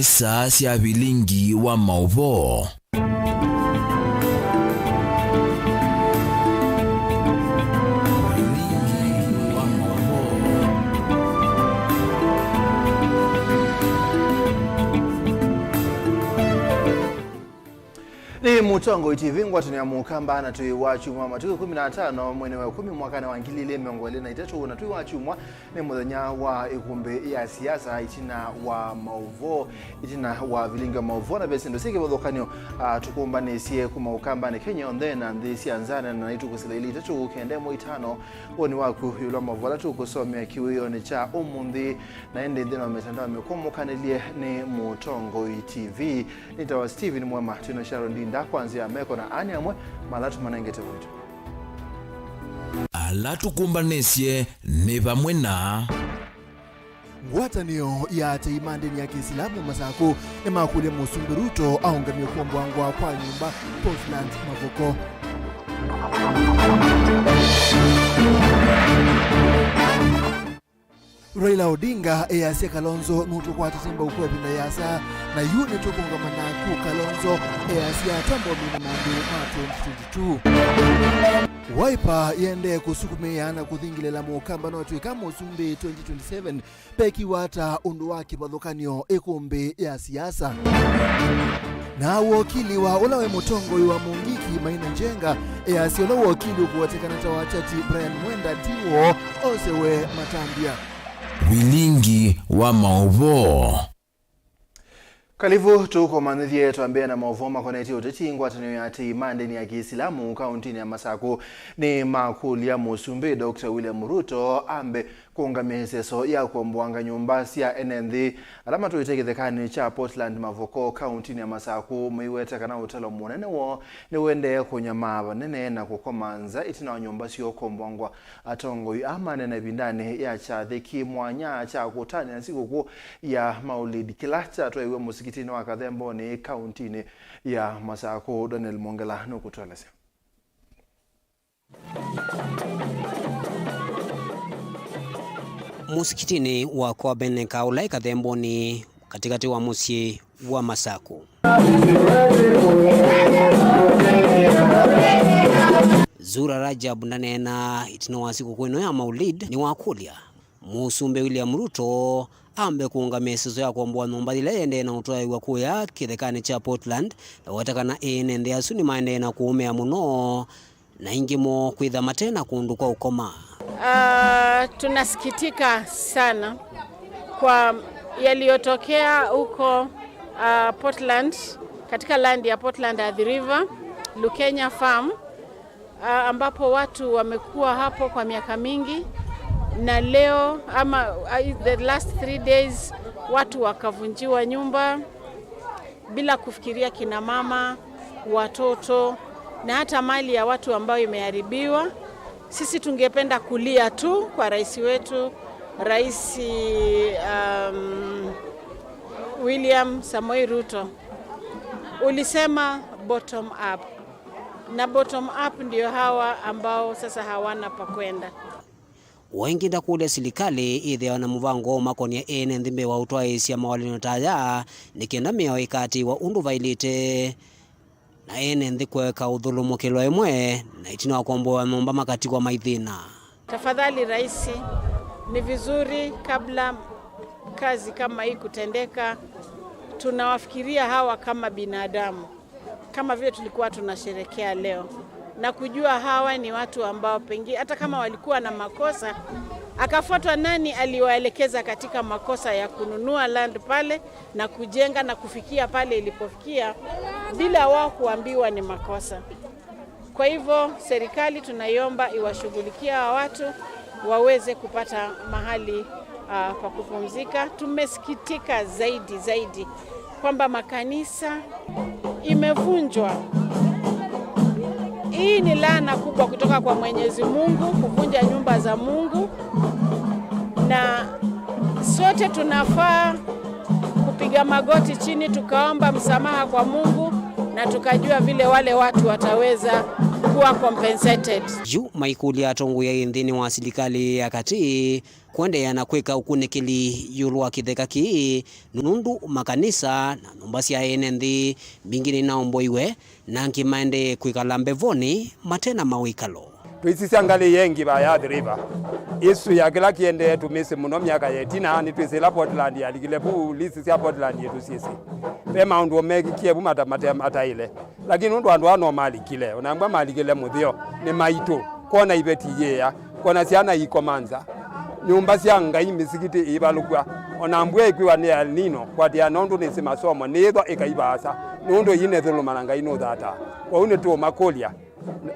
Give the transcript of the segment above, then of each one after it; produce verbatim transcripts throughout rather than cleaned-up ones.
Saa sya vilingi wa maũvoo. Nĩ Mũtongoi T V, ngwatanĩo ya Mũkamba, na twĩ wa kyumwa, matukũ ĩkũmi na atano mweinĩ wa ĩkũmi mwakanĩ wa ngili ilĩ mĩongo ĩlĩ na itatũ, na twĩ wa kyumwa nĩ mũthenya wa ĩkũmbĩ ya siasa. Ĩtina wa maũvoo, ĩtina wa vilingi wa maũvoo, na ve syĩndũ syĩ kĩvathũkany'o, ah, tũkũmbanĩsye kuma Ũkambanĩ, Kenya yonthe na nthĩ sya nza, na nĩ tũkũsila ilĩ itatũ kenda ĩmwe itano woni waku ĩũlũ wa maũvoo ala tũkũsomea kĩwĩonĩ kya ũmũnthĩ, na ĩndĩ nthĩnĩ wa mĩtandao mĩkũmũkanĩlye nĩ Mũtongoi T V. Nĩtawa Steven Mwema, twĩna Sharon Ndinda kwa nzĩa ya meko na ani amwe ma ala tũmanengete wĩto. Ala tũkũmbanĩsye nĩ vamwe na. Ngwatanĩo ya atei ma ndĩni ya Kĩsilamu Masakũ nĩmakũlya Mũsumbĩ Ruto aũngamye kũomboangwa kwa nyũmba Portland Mavoko. Raila Odinga easya Kalonzo nũtũkwatĩte mbau kwa ĩvinda yĩasa, na yu nĩtũkũũngama naku Kalonzo, easya, twamba ũmina maũndũ ma twenty twenty-two. Wiper yĩendee kũsukumĩa na kũthingĩlĩla Mũkamba no twĩka mũsumbĩ twenty twenty-seven, pekiwa ata ũndũ wa kĩvathũkany'o ĩkũmbĩ ya siasa. Na wokili wa ũla wĩ mũtongoi wa Mũngiki, Maina Njenga, easya ũla wokili ũkũwetekana ta wa Chati, Brian Mwenda, ti woo, osewe matambya. Vilingi wa maũvoo. Kalivu, tũkũmanyĩthye twambĩe na maũvoo makonetye ũteti. Ngwatanĩo ya atei ma ndĩni ya Kĩisilamu kaũntĩnĩ ya Masakũ nĩmakũlya Mũsumbĩ Doctor William Ruto ambe kũũngamya ĩseso ya kũomboanga nyũmba sya ene nthĩ ala matũĩte kĩthekanĩ kya Portland Mavoko kaũntĩnĩ ya Masakũ, maiweta kana ũtalo mũnene woo nĩũendee kũnyamaa vanene na kũkoma nza ĩtina wa nyũmba syoo kũomboangwa. Atongoi aa maneena ĩvindanĩ ya kyathĩ kĩ mwanya kya kũtanĩa sikũkũ ya Maulid kĩla kyatwaiwe mũsikitĩnĩ wa Kathembonĩ kaũntĩnĩ ya Masakũ. Daniel Mwongela nũkũtũelesya. Mũsikitĩnĩ wa Kwabeneka ũla ĩ Kathembonĩ katĩkatĩ wa mũsyĩ wa Masakũ. Zura Rajab ndaneena ĩtina wa sikũkũ ĩno ya Maulid, nĩwakũlya Mũsumbĩ William Ruto ambe kũũngamya ĩseso ya kũomboa nyũmba yĩla yĩendee na ũtwaĩwa kũya kĩthekanĩ kya Portland, na weta kana ene nthĩ asu nĩmaendee na kũũmĩa mũno, na aingĩ moo kwĩtha mate na kũndũ kwa ũkoma. Ah, tunasikitika sana kwa yaliyotokea huko, ah, Portland, katika land ya Portland Athi River, Lukenya Farm, ah, ambapo watu wamekuwa hapo kwa miaka mingi, na leo ama, ah, the last three days watu wakavunjiwa nyumba, bila kufikiria kina mama, watoto na hata mali ya watu ambayo imeharibiwa. Sisi tungependa kulia tu kwa rais wetu, Rais, um, William Samoei Ruto. Ulisema bottom up. Na bottom up ndio hawa ambao sasa hawana pa kwenda. O ĩngĩ ndakũlya silikalĩ ĩthĩawa na mũvango ũmakonĩa ene nthĩ mbee wa ũtwaĩĩsya mawalany'o ta aya, nĩ kenda mĩao ĩkaatĩĩwa ũndũ vaĩlĩte, na ene nthĩ kũeka ũthũlũmũkĩlwa ĩmwe, na ĩtina wa kũomboewa nyũmba makatiwa maithĩna. Tafadhali Rais, ni vizuri kabla kazi kama hii kutendeka, tunawafikiria hawa kama binadamu, kama vile tulikuwa tunasherekea leo, na kujua hawa ni watu ambao pengine hata kama walikuwa na makosa, akafuatwa nani aliwaelekeza katika makosa ya kununua land pale na kujenga na kufikia pale ilipofikia bila wao kuambiwa ni makosa. Kwa hivyo, serikali tunaiomba iwashughulikie hawa watu waweze kupata mahali, ah, pa kupumzika. Tumesikitika zaidi, zaidi kwamba makanisa imevunjwa. Hii ni laana kubwa kutoka kwa Mwenyezi Mungu, kuvunja nyumba za Mungu, na sote tunafaa kupiga magoti chini, tukaomba msamaha kwa Mungu, na tukajua vile wale watu wataweza who are compensated. Yu maikũlya atongoi aĩ nthĩnĩ wa silikalĩ ya katĩ kũendeea na kwĩka ũkunĩkĩli ĩũlũ wa kĩtheka kĩĩ, nũndũ makanisa na nyũmba sya ene nthĩ mbingĩ nĩnaomboiwe, na angĩ maendee kwĩkala mbevonĩ mate na mawĩkalo. Twĩsisya ngalĩ ĩngĩ va ya Athi River. Ĩsu ya kĩla kĩendee tũmĩsĩ mũno myaka ya ĩtina, nĩtwĩsĩ ĩla Portland yalikile vu, list sya Portland yĩtũsyĩsĩ. Ve maũndũ mekikie vu mata-, mate-, mataĩle. Lakini nũndũ andũ aa no malikile, ona mbwa malikile mũtheo, nĩ maitũ, kwona iveti iyĩĩa, kwona syana iikoma nza, nyũmba sya Ngai, mĩsikitĩ ĩivalũkw'a, ona mbua ĩkwĩwa nĩ El Nino, kwatĩana nũndũ nĩsĩ masomo nĩĩthwa ĩkaivaasa, nũndũ ii nĩ thũlũma na Ngai nũthataa. Kwoou nĩtũũmakũlya,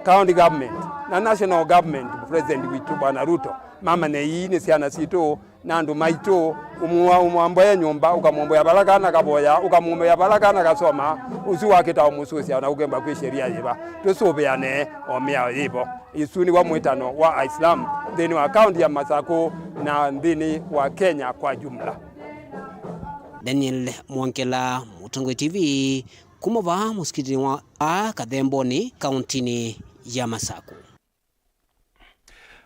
county government na national government, President witũ Bwana Ruto, mamanye ii nĩ syana sitũ, na andũ maitũ, ũmũa-, ũmwamboe nyũmba, ũkamwomboea vala kana kavoya, ũkamwomboea vala kana kasoma, ũsu wakĩta ũmũsũsya na ũkemba kwĩ sheria yĩva. Tũsũvĩane o mĩao yĩvo. Ĩsu nĩw'o mwĩtano wa Aislam nthĩnĩ wa kaunti ya Masakũ na nthĩnĩ wa Kenya kwa jumla. Daniel Mwongela, Mũtongoi T V, kuma vaa mũsikitini wa a Kathemboni, kauntinĩ ya Masakũ.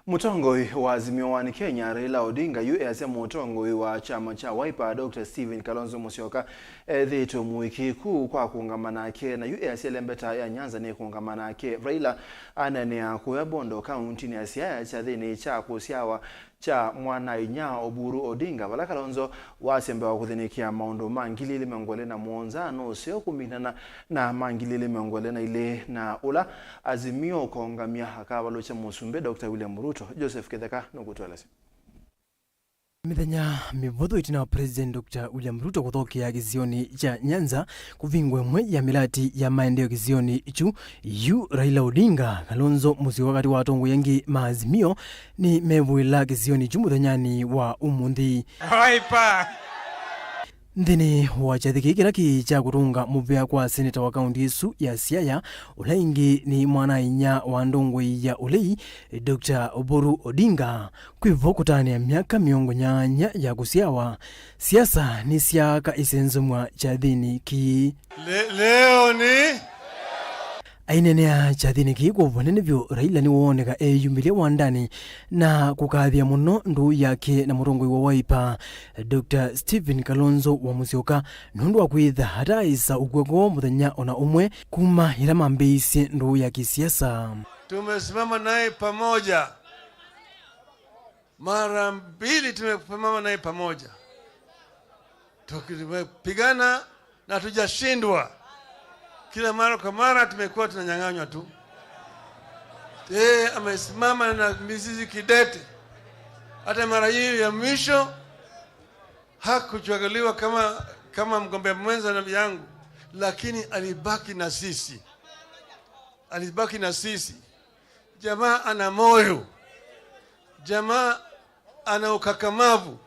Mũtongoi wa Azimio One Kenya, Raila Odinga, yu easya mũtongoi wa kyama kya Wiper, Doctor Stephen Kalonzo Musyoka, ethĩĩtwe mũĩkĩĩku kwa kũũngama nake, na yu easya ĩlembeta ya Nyanza nĩkũũngama nake. Raila aneenea kũya Bondo, kauntinĩ ya Siaya, kyathĩnĩ kya kũsyawa kya mwana-a-inyia Oburu Odinga, vala Kalonzo wasembewa kũthĩnĩkĩa maũndũ ma ngili ilĩ mĩongo ĩlĩ na mũonza nũseo kũminana na ma ngili ilĩ mĩongo ĩlĩ na ilĩ, na ũla Azimio ũkaũngamya akavalũkya Mũsumbĩ Doctor William Ruto. Joseph Kĩtheka nũkũtũelesya. Mĩthenya mĩvũthũ ĩtina wa President Doctor William Ruto kũthokea kĩsionĩ kya Nyanza kũvingwa ĩmwe ya mĩlati ya maendeeo kĩsionĩ kyu, yu Raila Odinga, Kalonzo Musyoka katĩ wa atongoi angĩ ma Azimio nĩmevũĩla kĩsionĩ kyu mũthenyanĩ wa ũmũnthĩ. Wiper! Nthĩnĩ wa kyathĩ kĩĩ kĩla kĩ kya kũtũnga mũvea kwa seneta wa kaunti ĩsu ya Siaya, ũla ĩngĩ nĩ mwana-a-inyia wa ndongoi ya ũlei, Doctor Oburu Odinga, kwĩvo kũtanĩa myaka mĩongo nyanya ya kũsyawa, siasa nĩsyaaka ĩsenzemw'a kyathĩnĩ kĩĩ. Le-, leo ni Aineenea kyathĩnĩ kĩĩ kwa vanene vyũ, Raila nĩwooneka eyumĩlye wandanĩ na kũkathĩa mũno ndũũ yake na mũtongoi wa Wiper, Doctor Stephen Kalonzo wa Musyoka, nũndũ wa kwĩtha ataaĩsa ũkw'a kwoo mũthenya ona ũmwe kuma yĩla mambĩĩisye ndũũ ya kĩsiasa. Tumesimama naye pamoja. Mara mbili tumesimama naye pamoja. Tuki-, tumepigana na hatujashindwa. Kila mara kwa mara tumekuwa tunanyang'anywa tu. Yeye amesimama na mizizi kidete. Hata mara hii ya mwisho hakuchaguliwa kama, kama mgombea mwenza na yangu, lakini alibaki na sisi. Alibaki na sisi. Jamaa ana moyo. Jamaa ana ukakamavu.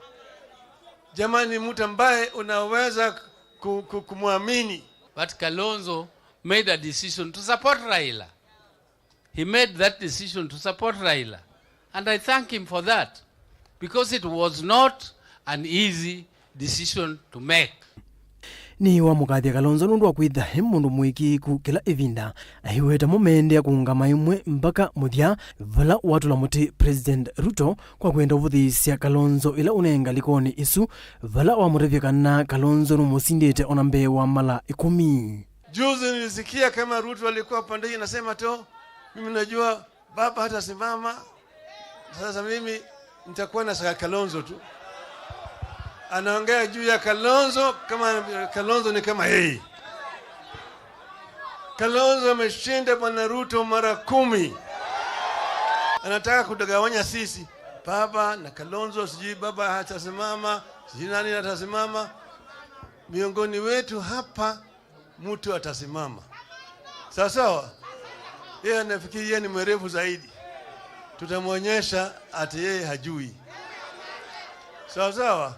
Jamaa ni mtu ambaye unaweza ku-, ku-, kumwamini. But Kalonzo made a decision to support Raila. He made that decision to support Raila. And I thank him for that, because it was not an easy decision to make. Nĩwamũkathya Kalonzo nũndũ wa kwĩtha e mũndũ mũĩkĩĩku kĩla ĩvinda, aiweta mo meendeea kũũngama ĩmwe mbaka mũthya, vala watũla mũtĩ President Ruto kwa kwenda ũvũthĩĩsya Kalonzo ĩla ũnee ngalĩkonĩ ĩsu, vala wamũtavya kana Kalonzo nũmũsindĩte ona mbee wa mala ĩkũmi. Juzi nilisikia kama Ruto alikuwa pande hii anasema tu, "Mimi najua baba hatasimama, sasa mimi nitakuwa na saka Kalonzo tu." Anaongea juu ya Kalonzo kama Kalonzo ni kama yeye. Kalonzo ameshinda Bwana Ruto mara kumi. Anataka kutugawanya sisi, baba na Kalonzo, sijui baba hatasimama, sijui nani atasimama. Miongoni wetu hapa mtu atasimama. Sawa sawa? Yeye anafikiri yeye ni mwerevu zaidi. Tutamwonyesha ati yeye hajui. Sawa sawa?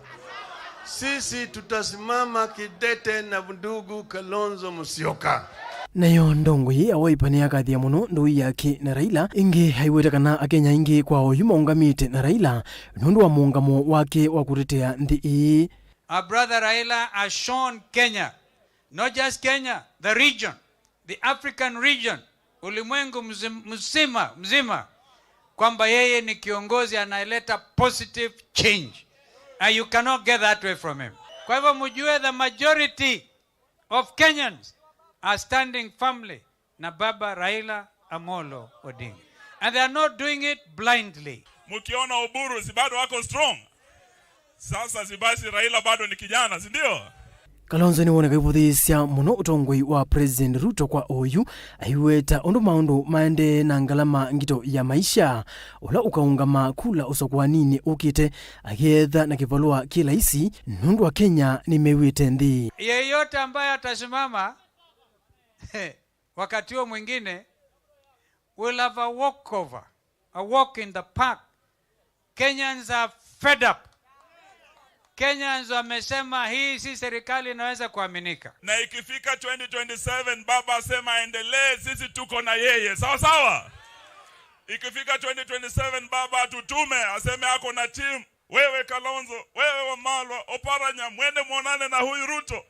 Sisi tutasimama kidete na ndugu Kalonzo Musyoka. Nayo ndongoi ya Wiper nĩyakathĩa mũno ndũũ yake na Raila, ĩngĩ aiweta kana Akenya aingĩ kwa oyu maũngamĩte na Raila nũndũ wa mũũngamo wake wa kũtetea nthĩ ĩĩ. Our brother Raila has shown Kenya, not just Kenya, the region, the African region, ulimwengu mzim-, mzima, mzima, kwamba yeye ni kiongozi anayeleta positive change. And you cannot get that way from him. Kwa hivyo mjue the majority of Kenyans are standing firmly na Baba Raila Amolo Odinga. And they are not doing it blindly. Mkiona Oburu, si bado wako strong? Sasa si basi Raila bado ni kijana, si ndio? Kalonzo nĩwoneka ĩvũthĩĩsya mũno ũtongoi wa President Ruto kwa oyu, aiweta ũndũ maũndũ maendee na ngalama ngito ya maisha, ũla ũkaũngama kula ũsakũaninĩ ũkĩte, akĩetha na kĩvalũa kĩ laisi nũndũ Akenya nĩmew'ĩte nthĩ. Yeyote ambaye atasimama wakati huo mwingine, we'll have a walkover, a walk in the park. Kenyans are fed up. Kenyans wamesema hii si serikali inaweza kuaminika. Na ikifika twenty twenty-seven, baba asema aendelee, sisi tuko na yeye. Sawa sawa? Ikifika twenty twenty-seven, baba atutume, aseme ako na team. Wewe Kalonzo, wewe Wamalwa, Oparanya, mwende mwonane na huyu Ruto.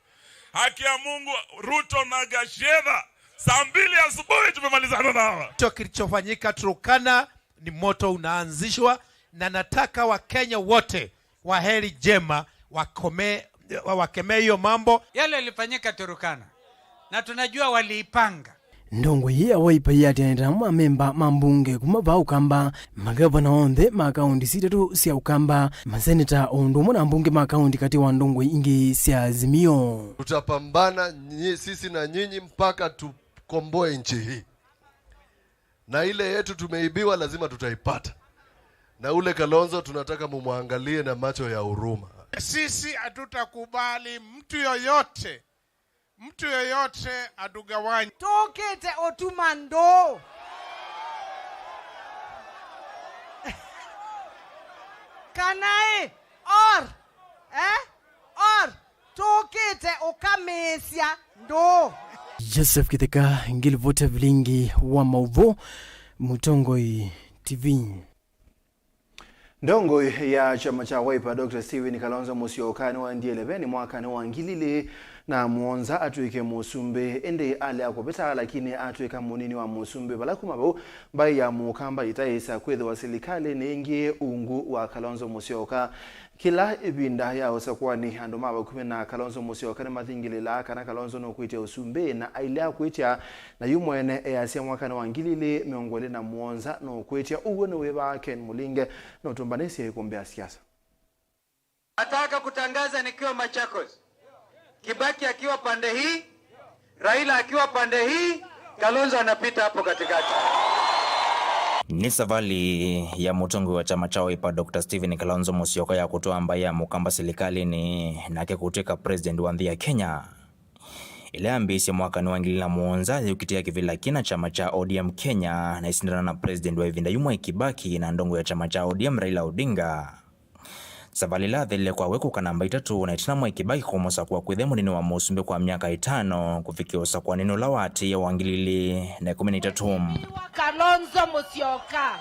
Haki ya Mungu, Ruto na Gachagua, saa mbili asubuhi tumemalizana nao. Hicho kilichofanyika Turkana ni moto unaanzishwa, na nataka Wakenya wote wa heri njema wakome-, wa-, wakemee hiyo mambo. Yale yalifanyika Turkana, na tunajua waliipanga. Ndongoi yĩĩ ya Wiper yĩatĩanĩte namo amemba ma mbunge kuma vaa Ũkamba, magavana onthe ma kaũnti itatũ sya Ũkamba, maseneta o ũndũ ũmwe na ambunge ma kaũnti katĩ wa ndongoi ingĩ sya Azimio. Tutapambana nyi-, sisi na nyinyi mpaka tukomboe nchi hii. Na ile yetu tumeibiwa lazima tutaipata. Na ule Kalonzo tunataka mumwangalie na macho ya huruma. Sisi hatutakubali mtu yoyote, mtu yoyote atugawanye. Tũkĩte ũtuma ndũũ. Kana ĩ, or, eh? Or, tũkĩte ũkamĩĩsya ndũũ. Joseph Kĩtheka, ngilivoti ya vilingi wa maũvoo, Mũtongoi T V. Ndongoi ya kyama kya Wiper, Doctor Stephen Kalonzo Musyoka, nĩwaendie leveni mwakanĩ wa ngili ilĩ na mũonza atw'ĩke mũsumbĩ, ĩndĩ alea kũvĩta, lakini atw'ĩka mũnini wa mũsumbĩ, vala kuma vau mbaĩ ya Mũkamba ĩtaĩsa kwĩthĩwa silikalĩnĩ ĩngĩ ungu wa Kalonzo Musyoka. Kĩla ĩvinda ya ũsakũani, andũ ma vakuvĩ na Kalonzo Musyoka nĩmathingĩlĩlaa kana Kalonzo nũkwĩtya ũsumbĩ, na ailea kwĩtya, na yu mwene easya mwakanĩ wa ngili ilĩ mĩongo ĩlĩ na mũonza nũkwĩtya. Ũw'o nĩ wĩva? Ken Mũlinge nũtũmbanĩsye ĩkũmbĩ ya siasa. Nataka kutangaza nikiwa Machakos, Kibaki akiwa pande hii, Raila akiwa pande hii, Kalonzo anapita hapo katikati. Nĩ savalĩ ya mũtongoi wa kyama kya Wiper, Doctor Stephen Kalonzo Musyoka, ya kũtwaa mbaĩ ya Mũkamba silikalĩnĩ, nake kũtw'ĩka president wa nthĩ ya Kenya. Ĩla yambĩĩsye mwakanĩ wa ngili na mũonza, yĩũkitĩa kĩvĩla kĩna kyama kya O D M Kenya, na ĩsindana na president wa ĩvinda yu Mwai Kibaki na ndongoi ya kyama kya O D M Raila Odinga. Savalĩ ĩla yathelile kwa we kũka namba itatũ, na ĩtina Mwai Kibaki kũmũsakũa kwĩthĩa mũnini wa mũsumbĩ kwa myaka ĩtano, kũvikĩa ũsakũanĩnĩ ũla waatĩĩe wa ngili ilĩ na ĩkũmi na itatũ. Kalonzo Musyoka.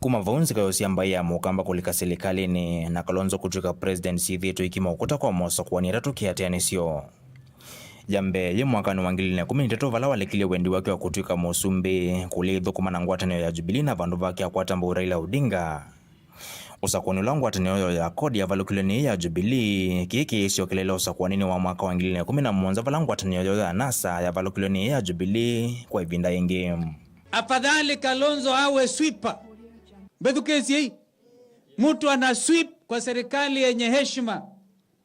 Kuma vau, nzika yosya mbaĩ ya Mũkamba kũlika silikalĩnĩ, na Kalonzo kũtw'ĩka president syĩthĩĩtwe ikima ũkũta kwa mosakũani atatũ kĩatĩanĩsyo. Ya mbee yĩ mwakanĩ wa ngili ilĩ na ĩkũmi na itatũ, vala walekilye wendi wake wa kũtw'ĩka mũsumbĩ, kũlya ĩthũkũma na ngwatanĩo ya Jubilee, na vandũ vake akwata mbau Raila Odinga. Ũsakũani ũla ngwatanĩo yoo ya CORD yavalũkilwe nĩ ya Jubilee, kĩĩ kĩisyokelela ũsakũaninĩ wa mwaka wa ngili ilĩ na ĩkũmi na mũonza, vala ngwatanĩo yoo ya NASA yavalũkilwe nĩ ya Jubilee kwa ĩvinda yĩngĩ. Afadhali Kalonzo awe sweeper. Mbethukĩsyei. Mtu ana sweep kwa serikali yenye heshima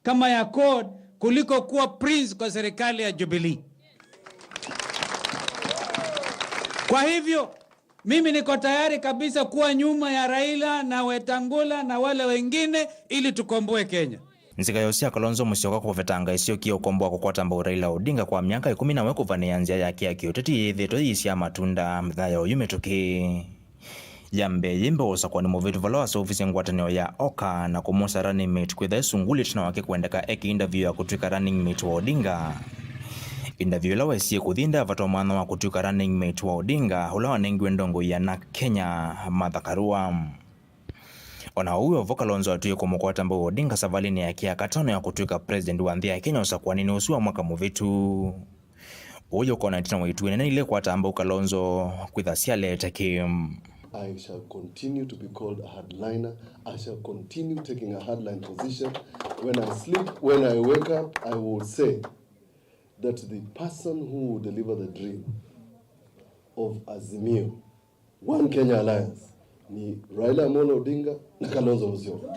kama ya CORD kuliko kuwa prince kwa serikali ya Jubilee. Kwa hivyo, mimi niko tayari kabisa kuwa nyuma ya Raila na Wetangula na wale wengine ili tukomboe Kenya. Nzika yoo sya Kalonzo Musyoka kũvetanga ĩsyokie ũkombo wa kũkwata mbau Raila Odinga kwa myaka ĩkũmi na we kũvanĩĩa nzĩa yake ya kĩũteti yĩthĩĩtwe yĩisyaa matunda mĩthenya ya oyu mĩtũkĩ. Ya mbee yĩ mbee ũsakũani mũvĩtu vala waseũvisye ngwatanĩo ya OKA na kũmwosa running mate kwĩtha ĩsungulye ĩtina wake kwendeka eke interview ya kũtw'ĩka running mate wa Odinga. Interview ĩla wesie kũthi ndaavatwa mwanya wa kũtw'ĩka running mate wa Odinga, ũla wanengiwe ndongoi ya NARC Kenya, Martha Karua. O na ũu wĩ o vo, Kalonzo atwie kũmũkwata mbau Odinga savalĩnĩ yake ya katano ya kũtw'ĩka president wa nthĩ ya Kenya ũsakũaninĩ ũsu wa mwaka mũvĩtu. Ũyũ ũkona ĩtina wa ĩtu ĩnene ĩla ĩkwata Mbau Kalonzo kwĩtha syalete kĩ. I shall continue to be called a hardliner. I shall continue taking a hardline position. When I sleep, when I wake up, I will say that the person who will deliver the dream of Azimio One Kenya Alliance ni Raila Amolo Odinga na Kalonzo Musyoka.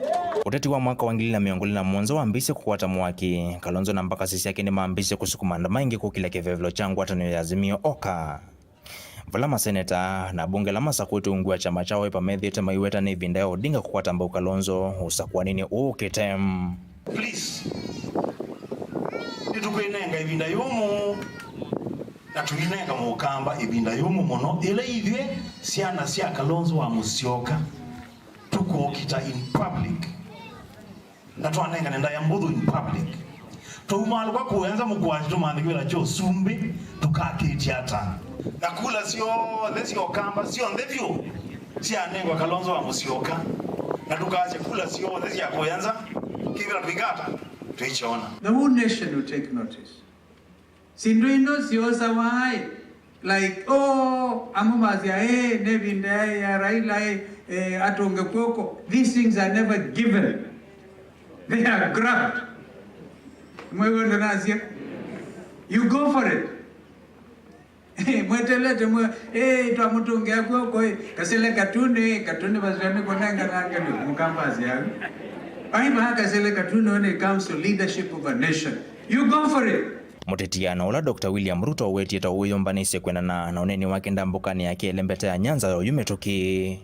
Ũteti wa mwaka wa ngili ilĩ na mĩongo ĩlĩ na mũonza wambĩĩsye kũkwata mwaki, Kalonzo na mbakasĩ syake nĩmambĩĩsye kũsukuma andũ maingĩ kũkĩlya kĩvevelo kya ngwatanĩo ya Azimio oka, vala maseneta na abunge ala masakũĩtwe ungu wa kyama kya Wiper methĩĩtwe maiweta nĩ ĩvinda ya Odinga kũkwata Mbau Kalonzo ũsakũaninĩ ũũkĩte. Please, nĩtũkwĩnenga ĩvinda yũmũ. Na tũinenga Mũkamba ĩvinda yũmũ mũno, ĩla ithyĩ syana sya Kalonzo wa Mũsyoka tũkũkita in public, na twanengane ndaĩa mbũthũ in public. Twaumaalũka kũya nza mũkwati tũmanthĩkĩw'ĩla kya ũsumbĩ, tũkakĩtya ata? Na kula syonthe sya Ũkamba, syonthe vyũ, syanengwa Kalonzo wa Mũsyoka, na tũkasya kula syonthe sya kũya nza, kĩvĩla twĩka ata? Twĩkyona. The whole nation will take notice. Syĩndũ ino syosawa aĩ, like, oh, amwe masya, eh, nĩ ĩvinda ya, ya Raila, eh, eh, atũnge kw'oko. These things are never given. They are grabbed. Mwĩw'e ũndũ nasya? You go for it. Mwetelete mwe, eh, twamũtũngĩa kw'oko, eh, kasele katune, katune vasila nĩ kũnenga nake nĩ mũkambasi au. Ai, vaa kasele katune when it comes to leadership of a nation. You go for it. Mũtĩtiano ũla Doctor William Ruto wetie ta ũwĩyũmbanĩsye kwendana na ũneeni wake ndambũkanĩ yake ĩlembete ya Nyanza ya oyu mĩtũkĩ.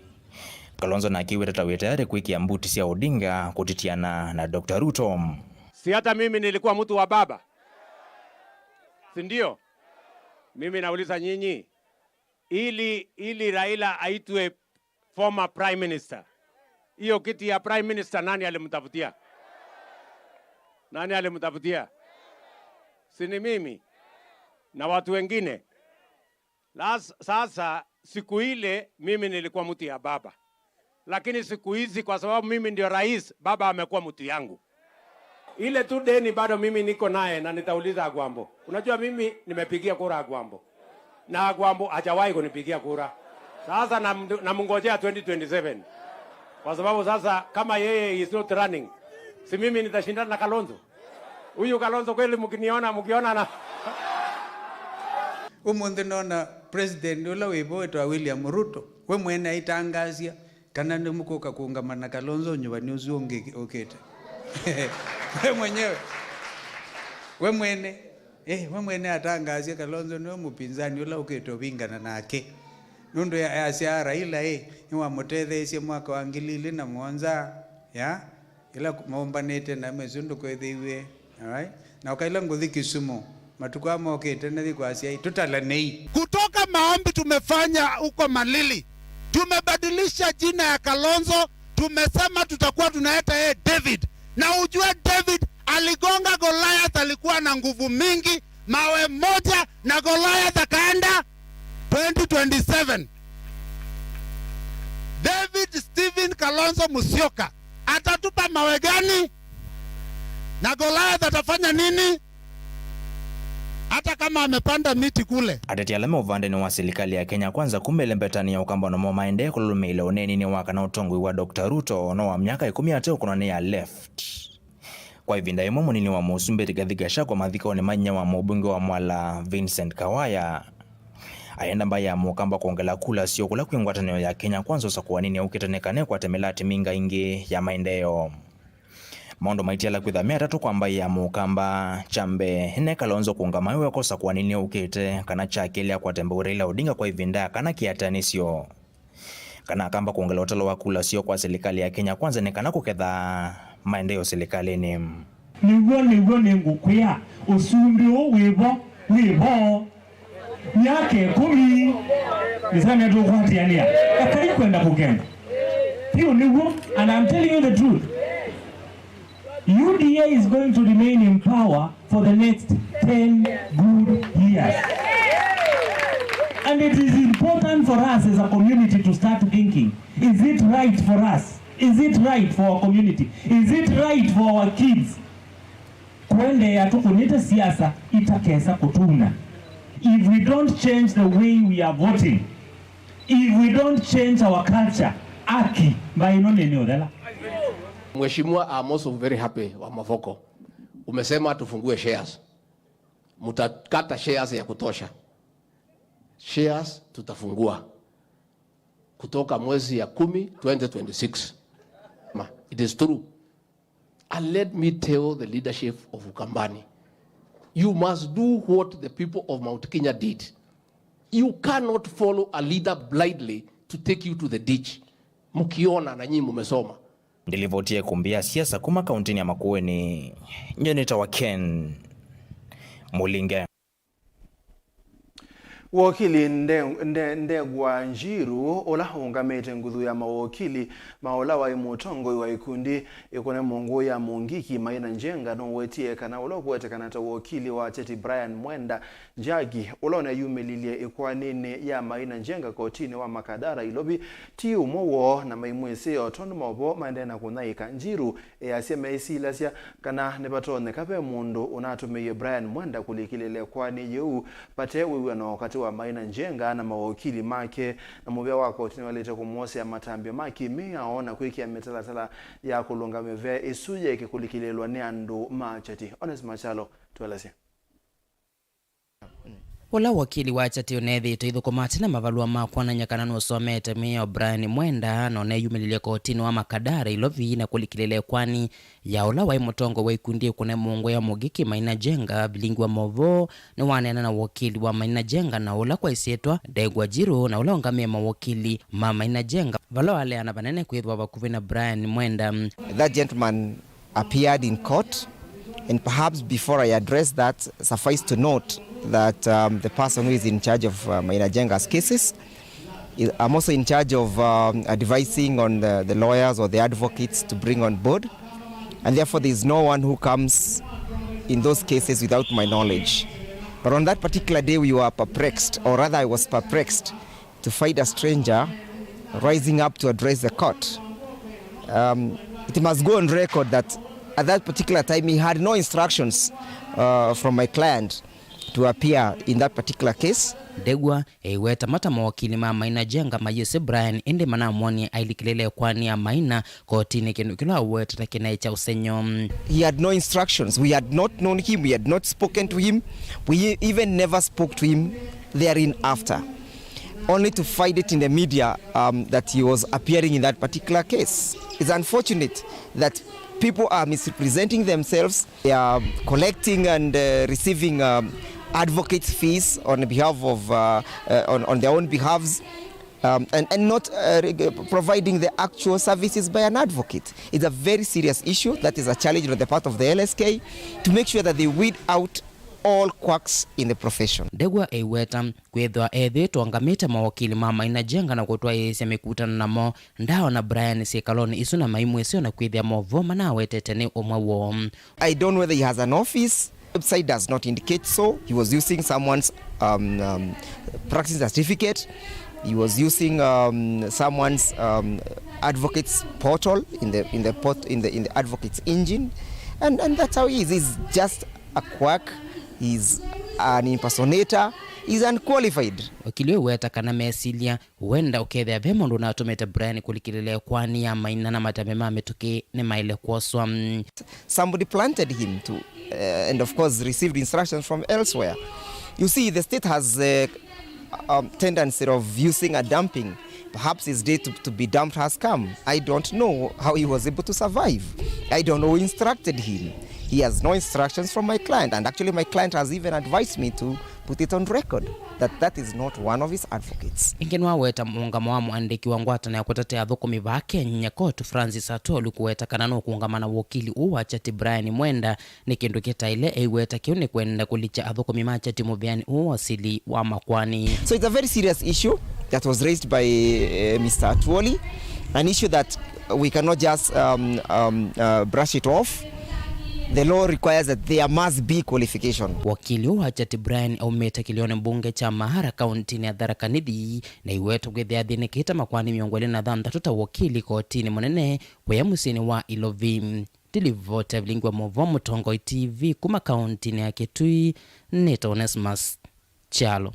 Kalonzo nake wĩta ta wĩ tayarĩ kwĩkĩa mbuti sya Odinga kũtitiana na Doctor Ruto. Si hata mimi nilikuwa mtu wa baba? Si ndio? Mimi nauliza nyinyi, ili ili Raila aitwe former prime minister. Hiyo kiti ya prime minister nani alimtafutia? Nani alimtafutia? Si ni mimi na watu wengine. Las, sasa siku ile mimi nilikuwa mtu ya baba, lakini siku hizi kwa sababu mimi ndio rais, baba amekuwa mtu yangu. Ile tu deni bado mimi niko naye na nitauliza Agwambo. Unajua mimi nimepigia kura Agwambo. Na Agwambo hajawahi kunipigia kura. Sasa nam-, namngojea twenty twenty-seven. Kwa sababu sasa kama yeye is not running, si mimi nitashindana na Kalonzo? Huyu Kalonzo kweli mkiniona, mkiona na Ũmũnthĩ nona president ũla wĩ vo wĩtawa William Ruto, we mwene aitangaasya kana nĩmũkũka kũũngama na Kalonzo ũnyuvani ũsu ũngĩ ũkĩte. We mwenyewe. We mwene. Eh, we mwene atangaasya Kalonzo nĩwe mũpinzani ũla ũkĩte ũvingana nake. Nũndũ ya, yasya Raila, eh, nĩwamũtetheesye mwaka wa ngili ilĩ na mũonza, ya? Ĩla maũmbanĩte na mĩsyĩ ndũkwĩthĩiw'e. Alright? Na ũkaila ngũthi Kisumu, matukũ aa mokĩte, nathi kwa asyai, tũtalanei. Kutoka maombi tumefanya huko Malili, tumebadilisha jina ya Kalonzo, tumesema tutakuwa tunaita yeye David. Na ujue David aligonga Goliath, alikuwa na nguvu mingi, mawe moja na Goliath akaenda. Twenty twenty-seven, David Stephen Kalonzo Musyoka atatupa mawe gani? Na Goliath atafanya nini? Hata kama amepanda miti kule. Ateti ala me ũvandenĩ wa silikalĩ ya Kenya Kwanza kuma ĩlembetanĩ ya Ũkamba namo maendee kũlũlũmĩĩla ũneeninĩ wa kana ũtongoi wa Doctor Ruto no wa myaka ĩkũmi ate ũkũnwa nĩ ya left. Kwa ĩvinda yĩmwe, mũnini wa mũsumbĩ Rigathi Gachagua mathikonĩ ma inyia wa mũmbunge wa Mwala Vincent Kawaya aenda mbaĩ ya Mũkamba kwongela kula syo kũla kwĩ ngwatanĩo ya Kenya Kwanza ũsakũaninĩ ũkĩte nĩ kana ĩkwate mĩlatĩ mingĩ ĩngĩ ya maendeeo. Maũndũ maitiala kwĩtha me atatũ kwa mbaĩ ya Mũkamba. Kya mbee, ne Kalonzo kũngama weka ũsakũaninĩ ũkĩte, kana kya kelĩ akwate mbau Raila Odinga kwa ĩvinda ya kana kĩatanĩsyo. Kana akamba kwongela ũtalo wa kula syo kwa silikalĩ ya Kenya Kwanza nĩ kana kũketha maendeeo silikalĩnĩ. Nĩw'o, nĩw'o nĩngũkwĩa, ũsumbĩ ũũ wĩ vo, wĩ vo. Myaka ĩkũmi, nĩsana tũkwatĩanĩa. Ekai kwenda kũkenda. Vyũ nĩw'o, and I'm telling you the truth. U D A is going to remain in power for the next ten good years. And it is important for us as a community to start thinking, is it right for us? Is it right for our community? Is it right for our kids? Kũendeea tũkũnĩte siasa itakesa kũtuna. If we don't change the way we are voting, if we don't change our culture, aki mbaĩ ĩno nĩ nĩ ũthela. Mheshimiwa, I'm also very happy wa Mavoko. Umesema tufungue shares. Mtakata shares ya kutosha. Shares tutafungua kutoka mwezi ya kumi twenty twenty-six. Ma, it is true. And let me tell the leadership of Ukambani, you must do what the people of Mount Kenya did. You cannot follow a leader blindly to take you to the ditch. Mkiona na nyinyi mumesoma. Ndilivotie kumbi ya siasa kuma kauntinĩ ya Makueni, nyie nĩtawa Ken Mulinge. Wokili Nde- Nde- Ndegwa Njiru, ũla ũũngamĩte nguthu ya mawokili ma ũla waĩ mũtongoi wa ikundi ĩkũne mũngũ ya Mungiki Maina Njenga, nũwetie kana ũla ũkũwetekana ta wokili wa Cheti Brian Mwenda Njagi, ũla ũneyumĩlilye ĩkoaninĩ ya Maina Njenga kotinĩ wa Makadara Ilovi, ti ũmwe woo na maimwĩsĩ o tondũ maũvoo maendee na kũnyaĩĩka. Njiru easya meisilasya kana nĩvatonyeka ve mũndũ ũnatũmĩie Brian Mwenda kũlikĩlĩĩla ĩkoani yĩu vate wĩw'ano katĩ wa Maina Njenga na mawokili make, na mũvĩa wa koti nĩwaĩlĩte kũmwosea matambya ma kĩmĩao na kwĩkĩa mĩtalatala ya kũlũnga mĩvea ĩsu yaĩke kũlikĩlĩĩlwa nĩ andũ ma Cheti. Onesmus Kyalo tũelesye. Ũla wakili wa Cheti ũneethĩĩtwe aithũkũma tene mavalũa ma kwonany'a kana nũsomete mĩao Brian Mwenda, na ũneyumĩlilye kotinĩ wa Makadara Ilovi na kũlikĩlĩĩla ĩkoani ya ũla waĩ mũtongoi wa ikundi ĩkũne mũngũ ya Mungiki Maina Njenga. Vilingi wa maũvoo nĩwaneena na wakili wa Maina Njenga, na ũla kwa ĩsyĩtwa Ndegwa Njiru, na ũla ũngamĩe mawakili ma Maina Njenga, vala waleana vanene kwĩthĩwa vakuvĩ na Brian Mwenda. That gentleman appeared in court, and perhaps before I address that, suffice to note that um, the person who is in charge of uh, Maina Njenga's cases, is, I'm also in charge of um, advising on the, the lawyers or the advocates to bring on board, and therefore there is no one who comes in those cases without my knowledge. But on that particular day, we were perplexed, or rather, I was perplexed to find a stranger rising up to address the court. Um, it must go on record that at that particular time he had no instructions uh, from my client to appear in that particular case. Ndegwa eiweta mata mawakili ma Maina Njenga mayĩsĩ Brian, ĩndĩ manamwonie ailikĩlĩle ĩkoani ya Maina kotinĩ, kĩndũ kĩla aweta ta kĩnaĩ kya ũsengy'o. He had no instructions. We had not known him. We had not spoken to him. We even never spoke to him therein after, only to find it in the media um, that he was appearing in that particular case. It's unfortunate that people are misrepresenting themselves. They are collecting and uh, receiving um, advocates' fees on behalf of uh, uh, on, on their own behalves. Um, and, and not uh, providing the actual services by an advocate. It's a very serious issue that is a challenge on the part of the L S K to make sure that they weed out all quacks in the profession. Ndegwa eiweta kwĩthwa ethĩĩtwe angamĩte mawakili ma Maina Njenga na kũtwaĩĩsya mĩkutano namo, ndaona Brian syĩkalonĩ isu na maimwĩsĩ o na kwĩthĩa maũvoo manawetete nĩ ũmwe woo. I don't know whether he has an office. Website does not indicate so. He was using someone's um, um, practicing certificate. He was using um, someone's um, advocate's portal in the in the port in the in the advocate's engine, and and that's how he is. He's just a quack. He's an impersonator. He's unqualified. Wakili ũũ weta kana mesilya wenda ũkethĩa ve mũndũ ũnatũmĩte Brian kũlikĩlĩla ĩkoani ya Maina na matambya ma mĩtũkĩ nĩmaĩle kwoswa. Somebody planted him to, uh, and of course received instructions from elsewhere. You see, the state has a um, tendency of using a dumping. Perhaps his day to, to be dumped has come. I don't know how he was able to survive. I don't know who instructed him. He has no instructions from my client, and actually my client has even advised me to put it on record that that is not one of his advocates. Ĩngĩ nĩwaweta mũũngamo wa mũandĩki wa ngwatanĩo ya kũtetea athũkũmi vaa Kenya, Court, Francis Atwoli, kũweta kana nũkũũngama na wokili ũũ wa Chati Brian Mwenda nĩ kĩndũ kĩtaĩle. Eiweta kĩu nĩ kwenda kũlikya athũkũmi ma Chati mũvĩanĩ ũũ wa sili wa makoani. So it's a very serious issue that was raised by uh, Mister Atwoli, an issue that we cannot just um, um, uh, brush it off. The law requires that there must be qualification. Wakili ũũ wa Chati Brian aumĩte kĩlĩonĩ mbunge kya Mahara kauntinĩ ya Tharaka Nithi, na aiwetwa kwĩthĩa athĩnĩkĩte makoani mĩongo ĩlĩ na thanthatũ ta wokili kotinĩ mũnene kũya mũsyĩnĩ wa Ilovi. Ndilivoti ya vilingi wa maũvoo Mũtongoi T V kuma kauntinĩ ya Kitui, nĩtawa Onesmus kyalo.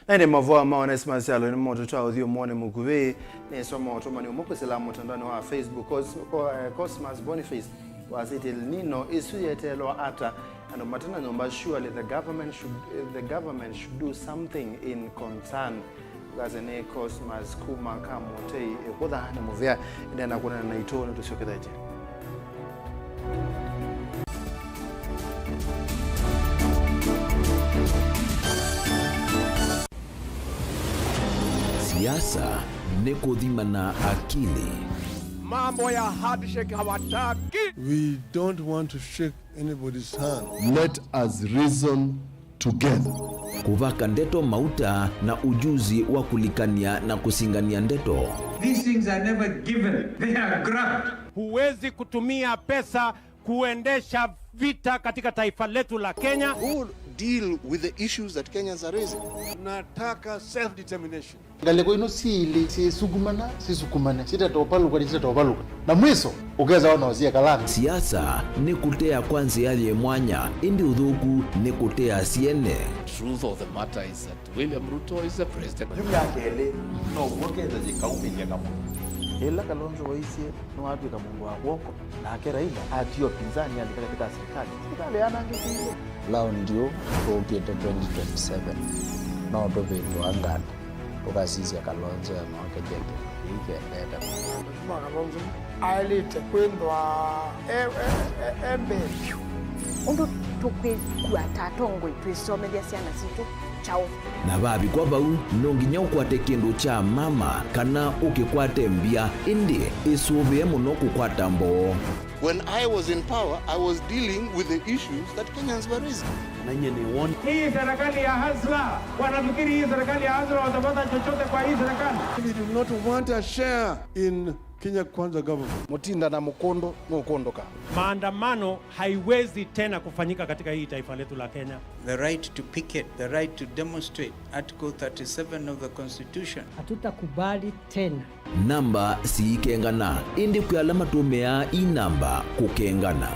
Na ĩndĩ mavoa ma Onesmus Kyalo nĩ moto twa ũthiũ mwone mũkuvĩ. Nĩsoma ũtũmani ũmwe kwĩsĩla mũtandaonĩ wa Facebook. Cos-, Co-, eh, Cosmas Boniface wasĩtye El Nino ĩsu yeteelwa ata? Andũ mate na nyũmba, surely the government should, eh, the government should do something in concern. Ũkasya nĩ Cosmas kuma Kamũtei, ĩkũtha nĩ mũvea. Ĩndĩ na kũnena naitũ nĩtũsyokethetye. Siasa nĩ kũthima na akili. Mambo ya handshake hawataki. We don't want to shake anybody's hand. Let us reason together. Kũvaka ndeto mauta na ujuzi wa kũlikany'a na kũsingany'a ndeto. These things are never given. They are grabbed. Huwezi kutumia pesa kuendesha vita katika taifa letu la Kenya. Who deal with the issues that Kenyans are raising? Tunataka self-determination. Ngalĩko ino syĩlĩ syĩsukumana, sisukumane, sitatovalũka, nĩsitatovalũka. Na mwiso, ũkesa ona ũsie kalanga. Siasa nĩ kũtea kwa nzĩa yĩ mwanya, ĩndĩ ũthũku nĩ kũtea syene. Truth of the matter is that William Ruto is the president. Yu myaka ĩlĩ, no w'o Kenya yĩkaumĩlya kamwe. Ĩla Kalonzo waisye nĩwatw'ĩka mũndũ wa kw'oko, nake Raila atie ũpinzani alika katika serikali, serikali yanangĩkĩile. Laundi ũ tũũkĩte twenty twenty-seven, no tũvĩndũa nganda, tũkasisya Kalonzo enoke kyeke kĩĩ kĩendete. Mheshimiwa Kalonzo aĩlĩte kwĩthwa e, e, e, e mbee vyũ. Ũndũ tũkwĩkua ta atongoi twĩsomethya syana sitũ kyaũ? Na vavikwa vau, no nginya ũkwate kĩndũ kya mama kana ũkĩkwate mbya, ĩndĩ ĩsũvĩe mũno kũkwata mboo. When I was in power, I was dealing with the issues that Kenyans were raising. Na nyie nĩ won. Hii serikali ya Hasla, wanafikiri hii serikali ya Hasla watapata chochote kwa hii serikali? We do not want a share in Kenya Kwanza government. Mũtinda na mũkũndũ nũkũndũka. Maandamano haiwezi tena kufanyika katika hii taifa letu la Kenya. The right to picket, the right to demonstrate, Article thirty-seven of the Constitution. Hatutakubali tena. Namba siikengana, ĩndĩ kwĩ ala matũmĩaa ii namba kũkengana.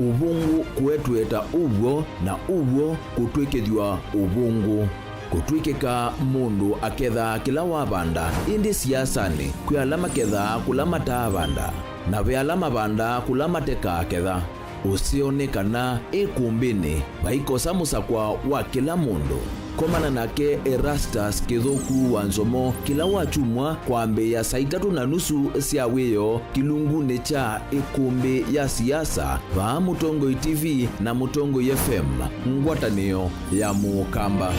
Ũvũngũ kũetweta ũw'o, na ũw'o kũtw'ĩkĩthw'a ũvũngũ. Kũtw'ĩkĩka mũndũ akethaa kĩla wavanda, ĩndĩ siasanĩ kwĩ ala makethaa kũla mataavanda, na ve ala mavandaa kũla matekaaketha. Ũseo nĩ kana ĩkũmbĩnĩ vaikosa mũsakwa wa kĩla mũndũ. Komana nake Erastus Kĩthũku wa Nzomo kĩla wakyumwa kwambĩĩa saa itatũ na nusu sya wĩoo kĩlungunĩ kya ĩkũmbĩ ya siasa vaa Mũtongoi T V na Mũtongoi F M, ngwatanĩo ya Mũkamba.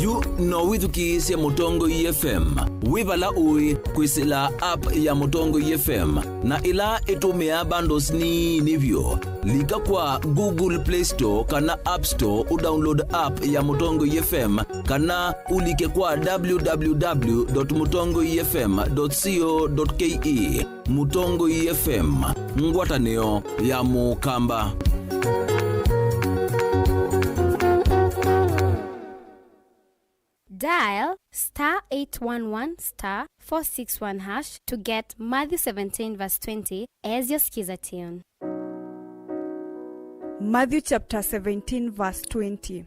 Yu no wĩthukĩĩsye Mũtongoi F M wĩ vala ũĩ kwĩsĩla app ya Mũtongoi F M, na ĩla ĩtũmĩaa bundles nini vyũ. Lika kwa Google Play Store kana App Store ũdownload app ya Mũtongoi F M, kana ũlike kwa w w w dot mũtongoi f m dot co dot k e. Mũtongoi F M, ngwatanĩo ya Mũkamba. Dial star eight one one star four six one hash to get Matthew seventeen verse twenty as your skiza tune. Matthew chapter seventeen, verse twenty.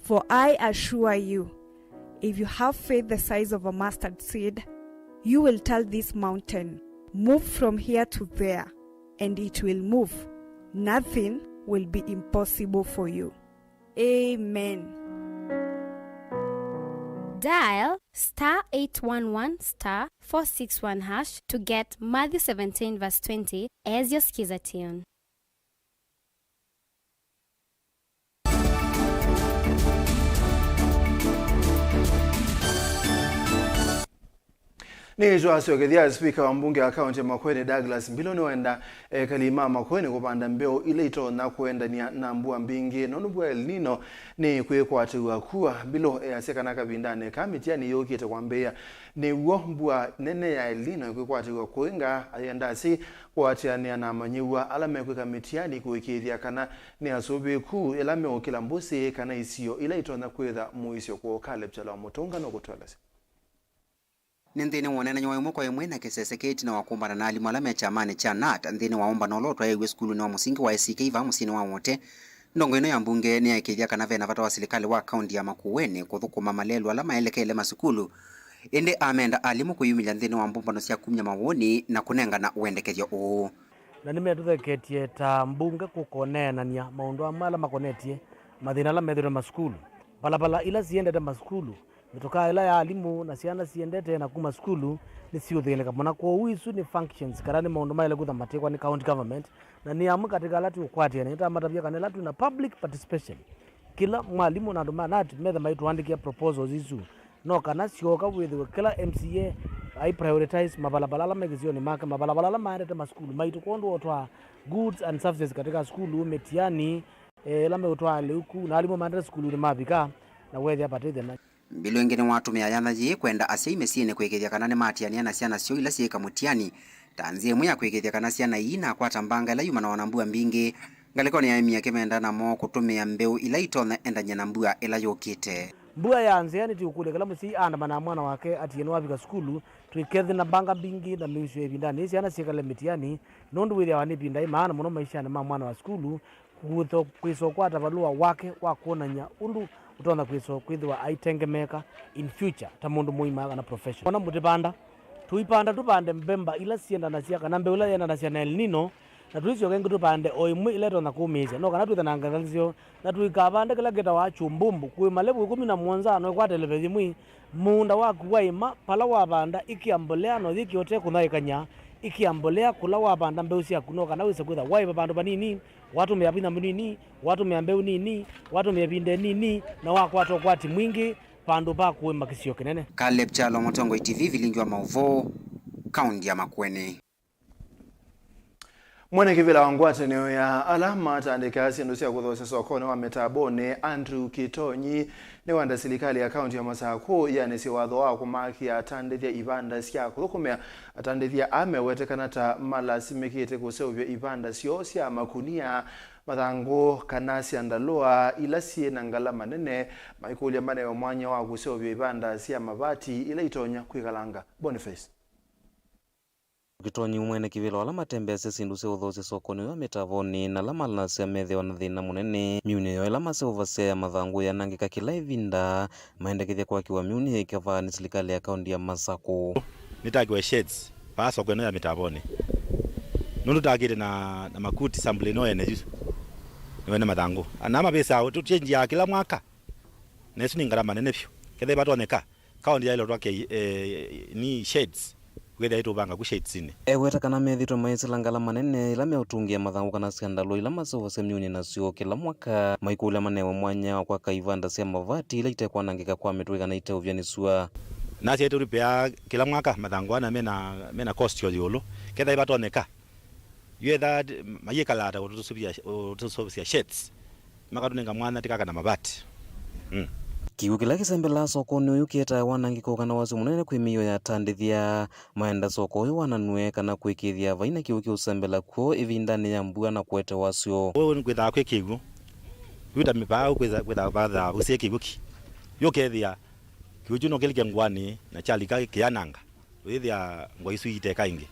For I assure you, if you have faith the size of a mustard seed, you will tell this mountain, "Move from here to there," and it will move. Nothing will be impossible for you. Amen. Dial star eight one one star four six one hash to get Matthew seventeen verse twenty as your skiza tune. Nĩtwasyokethya, spika wa mbunge ya kaunti ya Makueni, Douglas Mbilu, nĩwenda ekali ma Makueni kũvanda mbeũ ila itonya kũendany'a na mbua mbingĩ, nũndũ mbua El Nino nĩkwĩkwatĩw'a kua. Mbilu easya kana kavindanĩ kaa mĩtiani yũkĩte kwambĩĩa nĩw'o mbua nene ya El Nino ĩkwĩkwatĩw'a kũinga, ayenda si kũatĩanĩa na amanyĩw'a ala mekwĩka mĩtiani kũĩkĩĩthya kana nĩ asũvĩĩku ĩla meũkĩla mbũsĩ kana isio ila itonya kwĩtha mũisyo kwoo. Caleb Kyalo wa Mũtũnga nũkũtũelesya. Nĩ nthĩnĩ wa ũneenany'a wa ĩmwe kwa ĩmwe na kĩsese kĩĩ ĩtina wa kũmbana na alimũ ala me kyamanĩ kya nat nthĩnĩ wa ũmbano ũla ũtwaĩiw'e sukulunĩ wa mũsingi wa A C K vaa mũsyĩnĩ wa Wote, ndongo ĩno ya mbunge nĩyaĩkĩĩthya kana ve na vata wa silikalĩ wa kaunti ya Makueni kũthũkũma malelũ ala maelekeele masukulu, ĩndĩ amenda alimũ kwĩyumĩlya nthĩnĩ wa mbũmbano sya kumya mawoni na kũnengana wendekethyo ũũ. Na nĩmetũtheketye ta mbunge kũkoneenany'a maũndũ amwe ala makonetye mathĩna ala methĩĩtwe masukulu, mbalabala ila siendete masukulu, mĩtũkaa ĩla ya alimũ na syana siendete na kuma sukulu nĩsiũthĩnĩka mũno. Kwoou isu nĩ functions kana nĩ maũndũ maĩle kwĩthwa matĩkwa nĩ county government, na nĩ amwe katĩ ka ala tũkwatĩanĩa. Nĩtamatavya kana ĩla twĩ na public participation, kĩla mwalimũ na andũ ma nat methe maitũandĩkĩa proposals isu, no kana syoka wĩthĩwe kĩla M C A ai prioritize mavalava ala me kĩsionĩ make, mavalava ala maendete masukulu maitũ, kwondũ otwaa goods and services katika sukulu, mĩtiani, eh, ĩla meũtwaa lĩu ku, na alimũ maendete sukulunĩ mavika na wethĩa vate thĩna. Mbilu ĩngĩ nĩwatũmĩa yatha yĩĩ kwenda asyai mĩsyĩnĩ kũĩkĩĩthya kana nĩmatianĩa na syana syoo ila syĩka mũtiani, ta nzĩa ĩmwe ya kũĩkĩĩthya kana syana ii inakwata mbanga ĩla yumanawa na mbua mbingĩ ngalĩkonĩ ya aĩmi akĩmenda namo kũtũmĩa mbeũ ila itonya endany'a na mbua ĩla yũkĩte. Mbua ya nzĩa nĩtũkũlya kĩla mũsyai aandamana na mwana wake atie nĩwavika sukulu, tũikethĩ na mbanga mbingĩ na mĩusyo ĩvindanĩ yĩĩ syana syĩkale mĩtiani, nũndũ wĩthĩawa nĩ ĩvinda ĩmaana mũno maishanĩ ma mwana wa sukulu, kũtho-, kwĩsa ũkwata valũa wake wa kwonany'a ũndũ ũtonya kwĩsa kwĩthĩwa aitengemeeka in future ta mũndũ mũima kana professional. Ona mũtĩvanda, tũipanda tũvande mbemba ila siendanasya kana mbeũ ila yendanasya na El Nino, na tũisyoka ĩngĩ tũvande o ĩmwe ila ĩtonya kũmĩĩsya. No kana twĩthe na ngetha nzeo, na tũikavande kĩla kĩtawa chumbumbu, kũĩma levu ĩkũmi na mũonza, no ĩkwate leve yĩmwe. Mũũnda waku waĩma, vala wavanda, ĩkĩa mbolea, na ũyĩkĩa ũtekũthaĩkany'a, ĩkĩa mbolea kũla wavanda mbeũ syaku, no kana wĩse kwĩtha waĩva vandũ vanini, watũmĩa vinya mũnini, watũmĩa mbeũ nini, watũmĩa ĩvinda ĩnini, na wakwata ũkwati mwingĩ vandũ va kũĩma kĩsio kĩnene. Caleb Kyalo, Mũtongoi T V, vilingi wa maũvoo, kaunti ya Makueni. Mwene kĩvĩla wa ngwatanĩo ya ala matandĩkaa syĩndũ sya kũthosya sokonĩ wa mĩtambonĩ, Andrew Kitonyi, nĩwenda silikalĩ ya kaunti ya Masakũ yanĩsye watho wa kũmakĩa atandĩthya ivanda sya kũthũkũmĩa. Atandĩthya aa mewetekana ta malasimĩkĩte kũseũvya ivanda syoo sya makunia, mathangũ kana syandalũa ila syĩ na ngalama nene, maikũlya manewe mwanya wa kũseũvya ivanda sya mavati ila itonya kwĩkalanga. Boniface Kitonyi, mwene kĩvĩla wa ala matembeasya syĩndũ sya ũthoosya sokonĩ wa mĩtavonĩ na ala malasya methĩawa na thĩna mũnene myunĩ yoo ĩla maseũvasya ya mathangũ yanangĩka kĩla ĩvinda, maendekethya kwakĩwa myunĩ ya ikavaa nĩ silikalĩ ya kaunti ya Masakũ. Nĩtakiwe shades vaa soko ĩno ya mĩtavonĩ, nũndũ takĩte na, na makuti sample ĩno ene yu nĩwene mathangũ. Ana mavĩsaa tũchenjiaa kĩla mwaka, na ĩsu nĩ ngalama nene vyũ. Kethĩwa vatonyeka, kaunti yaĩle ũtwakĩa, eh, ni shades, wĩthĩa ĩtũvanga ku shades-inĩ. Eweta kana methĩtwe maisĩla ngalama nene ila meũtũngĩa mathangũ kana syandalũ ila maseũvasya myunĩ nasyo kĩla mwaka, maikũlya manewe mwanya wa kwaka ivanda sya mavati ila itekwanangĩka kwa mĩtũkĩ kana iteũvya nĩ sua. Nasyaĩte ũripea kĩla mwaka mathangũ ana mena, mena cost yo ĩũlũ. Kethĩwa vatonyeka, Yetha mayĩkalaa ta ũtũsũvĩsya, ũtũsũvĩsya shades, makatũnenga mwanya tĩkaka na mavati. Mm. Kĩw'ũ kĩla kĩsembelaa sokonĩ ũyũ kĩetae wanangĩko kana wasyo mũnene kwĩ mĩio ya atandĩthya. Maenda soko ũyũ wananue kana kũĩkĩĩthya vai na kĩw'ũ kĩũsembela kw'o ĩvindanĩ ya mbua na kũete wasyo. Ũũ nĩkwĩthaa kwĩ kĩw'ũ. Yu ta mĩvaa ũkwĩtha, kwĩtha vathaa ũsĩ kĩw'ũ ki. Yũkethĩa kĩw'ũ kyu no kĩlike ngũanĩ na kyalika kĩyananga. Ũyĩthĩa ngũa isu iiteka ĩngĩ.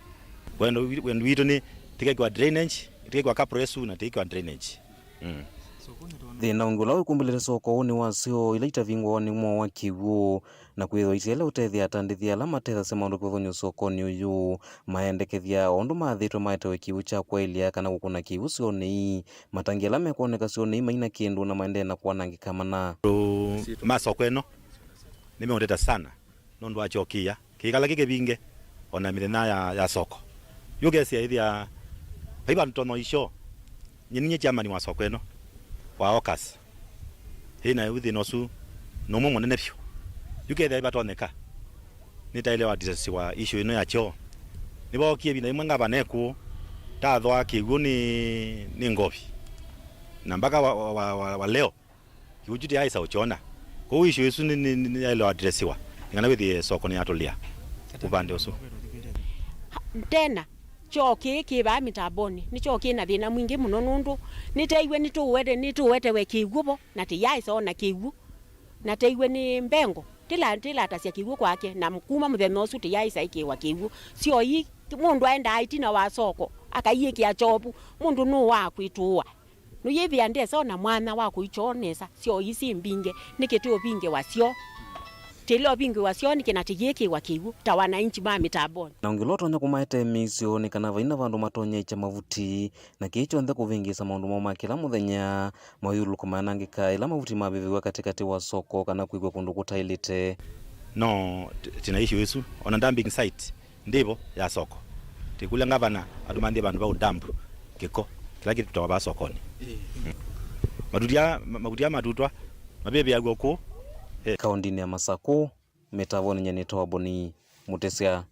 Wendo wi-, wendo witũ nĩ tĩkekwa drainage, tĩkekwa kapresu na tĩkekwa drainage. Mm. Thĩna ũngĩ ũla wĩkumbĩlĩte soko ũũ nĩ wasyo ila itavingwa nĩ mwao wa kĩw'ũ, na kwĩthwa itiele ũtethya atandĩthya ala matethasya maũndũ kĩvathũkany'o sokonĩ ũyũ. Maendekethya o ũndũ mathĩtwe maetewe kĩw'ũ kya kwaĩlya kana kũkũna kĩw'ũ syonĩ ii, matangi ala mekwoneka syonĩ ii maina kĩndũ na maendee na kwanangĩka mana. Andũ ma soko ĩno nĩmeũteta sana nũndũ wa kyokĩĩa kĩikala kĩ kĩvinge o na mĩthenya ya, ya soko. Yu ũkesĩa ĩthĩa vai vandũ tono isyo, nyie ninyie chairman wa soko ĩno wa Okas. Ĩ na yu thĩna ũsu nũmwe mũnene vyũ. Yu kethĩa ivatonyeka, nĩtaĩle wa addressiwa issue ĩno ya kyoo. Nĩvookie ĩvinda yĩmwe ngavana ekũũ, tathwa kĩw'ũ nĩ, nĩ ngovi. Na mpaka wa, wa, wa, wa, wa leo, kĩw'ũ kyu tĩyaaĩsa ũkyona. Kwoou issue ĩsu nĩ, nĩ, nĩ, nĩyaĩle addressiwa, nĩ kana wĩthĩe soko nĩyatũlĩa ũvande ũsu. Tena, kyoo kĩĩ kĩ vaa mĩtambonĩ, nĩ kyoo kĩ na thĩna mwingĩ mũno, nũndũ nĩteiwe nĩtũũete-, nĩtũũetewe kĩw'ũ vo, na tĩyaaĩsa ona kĩw'ũ. Na teiwe nĩ mbengo, Tĩla-, tĩlatasya kĩw'ũ kwake, na kuma mũthenya ũsu tĩyaĩ saĩkĩĩwa kĩw'ũ. Syoyi, mũndũ aendaa ĩtina wa soko, akaiĩkĩa kyovu, mũndũ nũwaa kwĩtũũa. Nũyĩthĩa ndesa ona mwanya wa kũikyoo nesa, syoyi syĩ mbinge, nĩkĩ tĩũvingĩwa syoo? Tĩla ũvingĩwa syoo nĩkĩ na tĩyĩkĩĩwa kĩw'ũ ta wananchi ma Mĩtambonĩ? Na ũngĩ ũla ũtonya kũmaete mĩisyo nĩ kana vaina vandũ matonyeĩkya mavuti, na kĩĩ kyonthe kũvĩngĩĩsa maũndũ moo ma kĩla mũthenya, mayũlũko mayanangĩka ĩla mavuti mavĩvĩw'a katĩkatĩ wa soko kana kwĩkw'a kũndũ kũtaĩlĩte. No, t-, tina issue ĩsu. Ona dumping site ndĩvo ya soko. Tĩkũlya ngavana atũmanthie vandũ va ũdamp kĩko kĩla kĩtutawa vaa sokonĩ. Mm. Matuti aa, ma-, makuti aa matutwa mavĩvĩaw'a kũũ. Eh. Kaũndĩnĩ ya Masakũ, mĩtavonĩ nyenĩtwa Boni Mũtĩsya.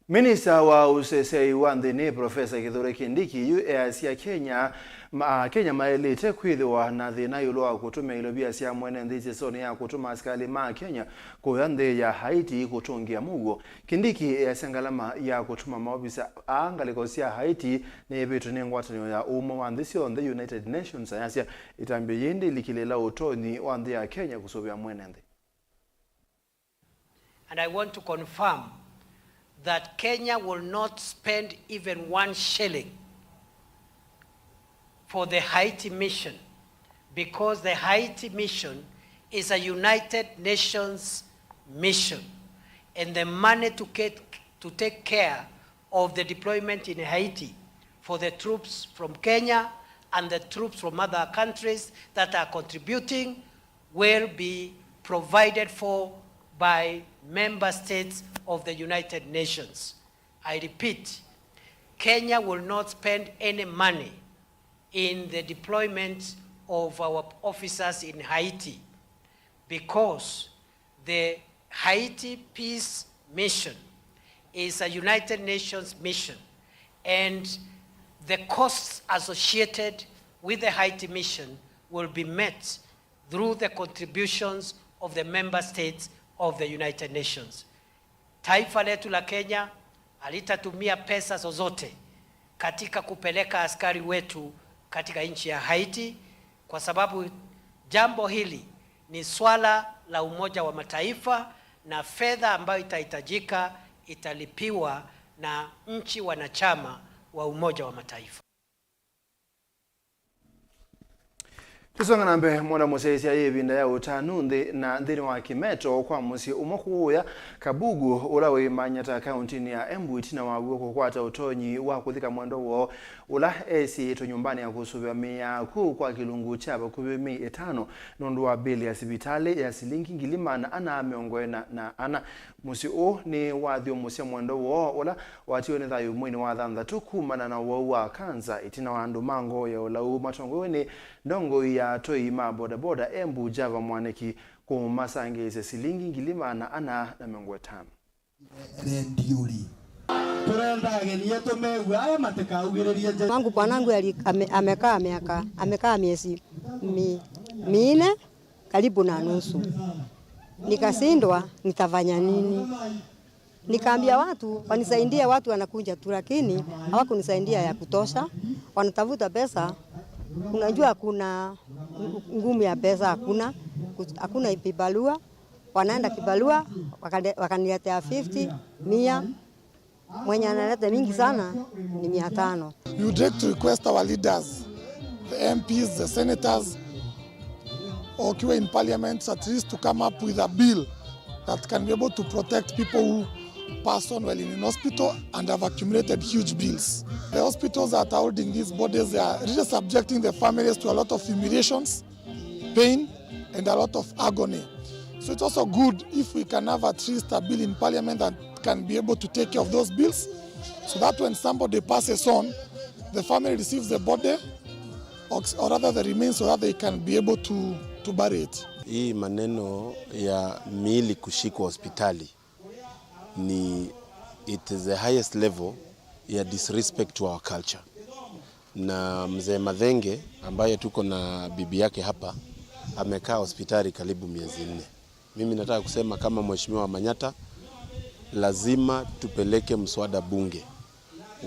Minista wa ũseseei wa nthĩ nĩ Profesa Kithure Kindiki yu easya Kenya, ma, Kenya maĩlĩte kwĩthĩwa na thĩna ĩũlũ wa kũtũmĩa ilovia sya mwene nthĩ ĩsesonĩ ya kũtũma asikalĩ ma Kenya kũya nthĩ ya Haiti kũtũngĩa mũuo. Kindiki easya ngalama ya kũtũma maovisa aa ngalĩko sya Haiti nĩyĩvĩtwe nĩ ngwatanĩo ya ũmwe wa nthĩ syonthe, United Nations, ayasya ĩtambya yĩĩ ndĩlikĩlĩĩla ũtonyi wa nthĩ ya Kenya kũsũvĩa mwene nthĩ. And I want to confirm that Kenya will not spend even one shilling for the Haiti mission, because the Haiti mission is a United Nations mission, and the money to get, to take care of the deployment in Haiti for the troops from Kenya and the troops from other countries that are contributing will be provided for by member states of the United Nations. I repeat, Kenya will not spend any money in the deployment of our officers in Haiti because the Haiti Peace Mission is a United Nations mission, and the costs associated with the Haiti mission will be met through the contributions of the member states of the United Nations. Taifa letu la Kenya halitatumia pesa zozote katika kupeleka askari wetu katika nchi ya Haiti, kwa sababu jambo hili ni swala la Umoja wa Mataifa, na fedha ambayo itahitajika italipiwa na nchi wanachama wa Umoja wa Mataifa. Tũsonga na mbee, mwenda mũsyaĩĩsya yĩ ĩvinda ya ũtanu nthĩ na nthĩnĩ wa kĩmeto kwa mũsyĩ ũmwe kũũya Kabugu, ũla wĩ Manyata, kaũntĩnĩ ya Embu, ĩtina wa w'o kũkwata ũtonyi wa kũthika mwendwa woo ũla esyĩtwe nyũmbanĩ ya kũsũvĩa mĩĩ ya akw'ũ kwa kĩlungu kya vakuvĩ myei ĩtano nũndũ wa mbĩli ya sivitalĩ ya silingi ngili maana ana mĩongo ĩna na ana. Mũsyĩ ũũ nĩwathyũmũsya mwendwa woo ũla watiwe nĩ thayũ mweinĩ wa thanthatũ kumana na ũwau wa kanza ĩtina wa andũ ma ngoo ya ũlau matongoew'e nĩ ndongoi ya atwei ma bodaboda Embu Java Mwaniki kũmasangĩĩsya silingi ngili maana ana na mĩongo ĩtano. Rendiũri. Tũrenda ageni etũ mew'a aya matikaugĩrĩrie nje. Wangu bwanangu ali-, ame-, amekaa miaka, amekaa miezi mi-, minne karibu na nusu. Nikashindwa nitafanya nini. Nikaambia watu wanisaidie, watu wanakuja tu, lakini hawakunisaidia ya kutosha. Wanatafuta pesa, unajua kuna ngumu ya pesa, hakuna, hakuna vibarua. Wanaenda kibarua, wakale-, wakaniletea fifty, mia. Mwenye analeta mingi sana ni mia tano. We would like to request our leaders, the M Ps, the senators, wakiwa in parliament, at least to come up with a bill that can be able to protect people who pass on while in hospital and have accumulated huge bills. The hospitals that are holding these bodies, they are really subjecting the families to a lot of humiliations, pain, and a lot of agony. So it's also good if we can have at least a bill in parliament that can be able to take care of those bills, so that when somebody passes on, the family receives the body, or, or rather the remains, so that they can be able to, to bury it. Hii maneno ya miili kushikwa hospitali ni, it is the highest level ya disrespect to our culture. Na mzee Mathenge ambaye tuko na bibi yake hapa amekaa hospitali karibu miezi nne. Mimi nataka kusema kama mheshimiwa wa Manyata, lazima tupeleke mswada bunge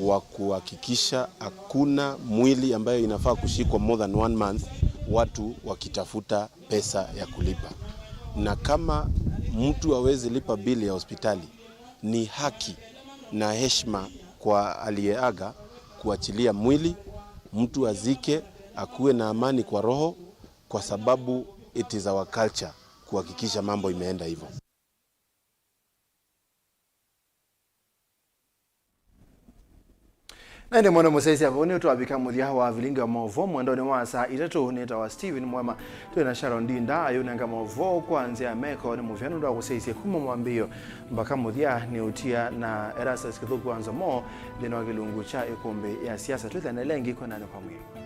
wa kuhakikisha hakuna mwili ambayo inafaa kushikwa more than one month watu wakitafuta pesa ya kulipa. Na kama mtu hawezi lipa bili ya hospitali, ni haki na heshima kwa aliyeaga kuachilia mwili, mtu azike, akuwe na amani kwa roho, kwa sababu it is our culture kuhakikisha mambo imeenda hivyo. Na ĩndĩ mwana mũsyaĩĩsya, vau nĩtwavika mũthya wa vilingi wa maũvoo mwendonĩ wa saa itatũ. Nĩtawa Steven Mwema. Twĩ na Sharon Ndinda ayũnenga maũvoo kwa nzĩa ya meko. Nĩ mũvea nũndũ wa kũsyaĩĩsya kuma mwambĩĩo mpaka mũthya. Nĩ ũtia na Erastus Kĩthũku wa Nzomo nthĩnĩ wa kĩlungu kya ĩkũmbĩ ya siasa. Twĩthane lengi kwendanĩ kwa mwĩĩ.